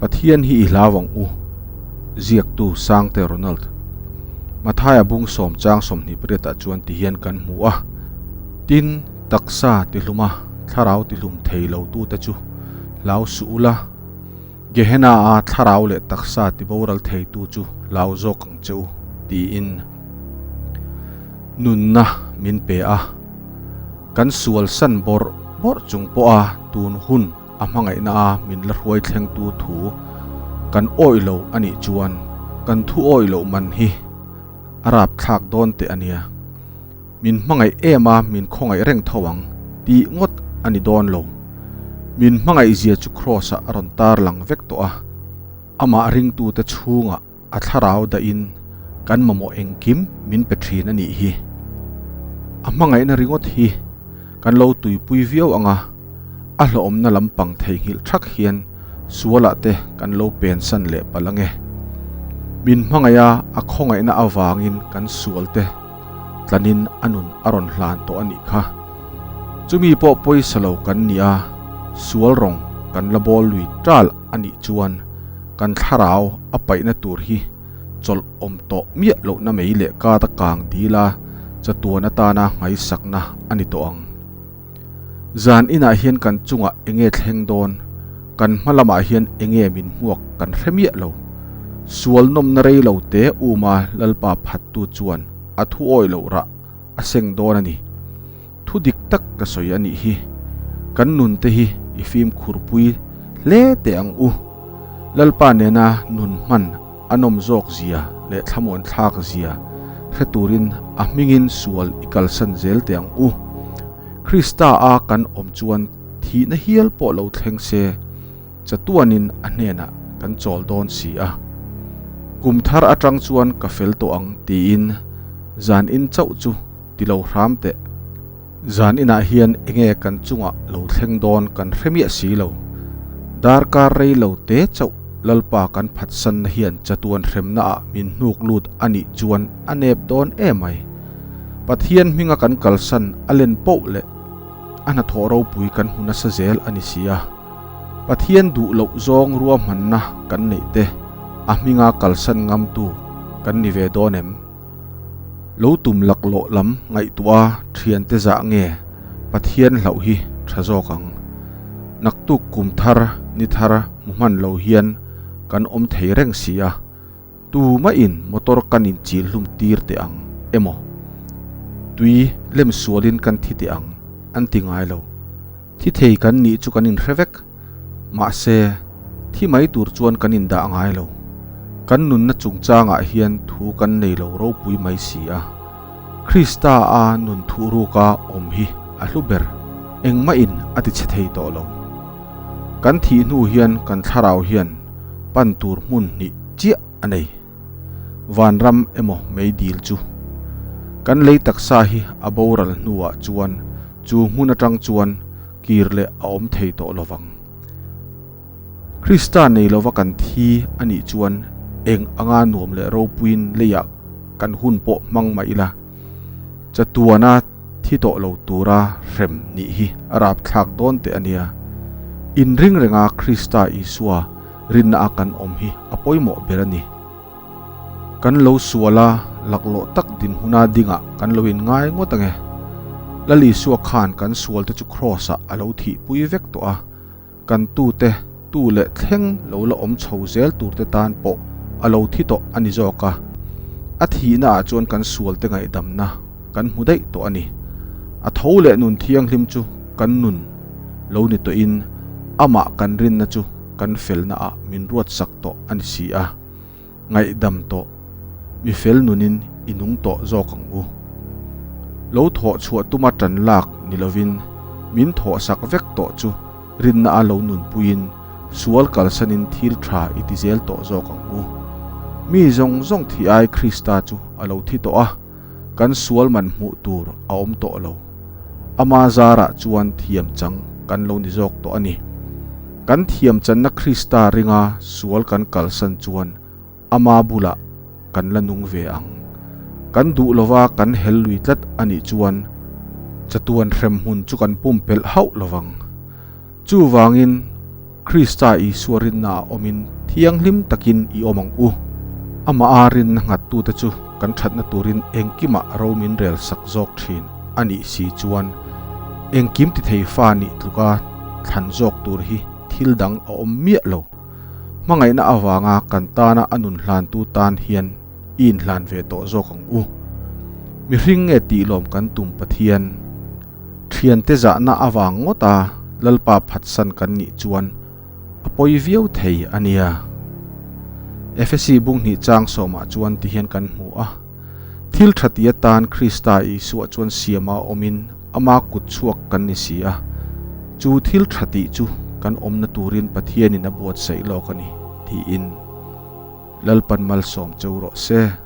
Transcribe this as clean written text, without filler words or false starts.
Pathian hi i hlau ang u, ziaktu Sangte Ronald. Mathaia bung sawm chang 28 ah chuan tihian kan hmu a, Tin, taksa tihluma thlarau tihlum thei lo tute chu hlau suh ula, Gehenna-a thlarau leh taksa tiboral theitu chu hlau zawk ang che u, tiin nunna min pe a. Kan sual san bawrh bawrh chung pawha tun hun a hmangaihna a min la hruai thlengtu thu kan awih lo a nih chuan kan thu awih loh man hi a rapthlak dawn teh a nia. Min hmangaih em a min khawngaih reng tho ang tih ngawt a ni dawn lo. Min hmangaih zia chu Kraws ah a rawn tar lang vek tawh a, amah ringtute chhungah a thlarau dahin kan mamawh engkim min pe thin a nih hi. A hmangaihna ringawt hi kan lo tuipui viau ang a, a hlawhawmna lampang theihnghilh thak hian sualah te kan lo pensan leh palh ang e. Min hmangaih a, a khawngaihna avangin kan sual te tlanin a nun a rawn hlan tawh a nih kha. Chumi pawh pawisa lo kan ni a, sual rawng kan la bawl lui tal a nih chuan kan thlarau a paihna tur hi chawlh awm tawh miah lohna mai leh kata kang dil a, chatuan atana nghaisakna a ni tawh ang. Zan inah hian kan chungah enge thleng dawn, kan hma lamah hian enge min hmuak kan hre miah lo. Sual nawmna rei lo te uma Lalpa phattu chuan a thu awih loh rah a seng dawn a ni. Thu dik tak ka sawi a nih hi. Kan nun te hi i fimkhur pui hle teh ang u. Lalpa nena nun hman a nawm zawk zia leh thlamuan thlak zia hre turin a hmingin sual i kalsan zel teh ang u. Krista a kan awm chuan thihna hial pawh lo thleng se, chatuanin a hnenah kan chawl dawn si a. Kum thar atang chuan ka fel tawh ang tiin zan in chauh chu ti lo hram teh. Zan inah hian enge kan chungah lo thleng dawn kan hre miah si lo. Darkar rei lo te chauh Lalpa kan phatsanna hian chatuan hremna ah min hnuk lut a nih chuan a nep dawn emai. Pathian hminga kan kalsan a len poh leh a hnathawh ropui kan hmu nasa zel a ni si a. Pathian duh loh zawng ruahmanna kan neih te a hminga kalsan ngamtu kan ni ve dawn em? Lo tum laklawh lam ngaihtuah a thiante zah nge Pathian hlauh hi tha zawk ang. Naktuk kum thar ni thar hmu hman lo hian kan awm thei reng si a, tumahin motor kan inchil hlum tir teh ang emaw tui lem sualin kan thi teh ang an ti ngai lo. Thi thei kan nih chu kan inhre vek. Mahse, thi mai tur chuan kan indah ngai lo. Kan nunna chungchangah hian thu kan nei lo ropui mai si a. Krista a nun thuhruka awm hi a hlu ber, engmahin a ti chhe thei tawh lo. Kan thih hnu hian kan thlarau hian pan tur hmun hnih chiah a nei. Vanram emaw meidil chu. Kan lei taksa hi a boral hnuah chuan chu hmun atang chuan kir leh a awm thei tawh lo vang. Krista nei lova kan thi a nih chuan eng anga nuam leh ropuiin leiah kan hun pawh hmang mah ila, chatuana thi tawh lo tura hrem nih hi a rapthlak dawn teh a nia. Inring renga Krista Isua rinna a kan awm hi a pawimawh ber a ni. Kan lo sual a, laklawh tak dinhmuna dingah kan lo inngai ngawt ang e. Lal Isua khan kan sualte chu Kraws-ah a lo thihpui vek tawh a, kan tute tu leh thleng lo la awm chho zel turte tan pawh a lo thi tawh a ni zawk a. A thihnaah chuan kan sualte ngaihdamna kan hmu daih tawh a ni. A tho leh nun thianghlim chu kan nun lo ni tawhin amah kan rinna chu kan felnaah min ruatsak tawh a ni si a. Ngaihdam tawh, mi fel nunin i nung tawh zawk ang u. Lo thawh chhuah tuma tan lak ni lovin min thawhsak vek tawh chu rinna a lo nunpuiin sual kalsanin thil tha i ti zel tawh zawk ang u. Mi zawng zawng thi ai Krista chu a lo thi tawh a, kan sual man hmuh tur a awm tawh lo. Ama zarah chuan thiam chang kan lo ni zawk tawh a ni. Kan thiam channa Krista ringa sual kan kalsan chuan ama bulah kan la nung ve ang. Kan duh lova kan hel lui tlat a nih chuan chatuan hrem hmun chu kan pumpelh hauh lovang. Chuvangin. Krista Isua rinnaah awmin thianghlim takin i awm ang u. Amaha rinna nghattute chu kan thatna turin engkimah ro min rel sak zawk thin a nih si chuan engkim ti thei fa nih tluka thlan zawk tur hi thil dang a awm miah lo. Hmangaihna avanga kan tana a nun hlantu tan hian i inhlan ve tawh zawk ang u. Mihring nge tih lawm kan tum Pathian? Thiante zahna avang ngawta Lalpa phatsan kan nih chuan a pawi viau thei a nia. Efesi bunghnih chang sawmah chuan ti hian kan hmu a, Thil tha ti atan Krista Isua chuan siama awmin ama kut chhuak kan ni si a, chu thil tha tih chu kan awmna turin Pathianin a buatsaih lawk a ni, tiin Lalpan malsawm cheu rawh se.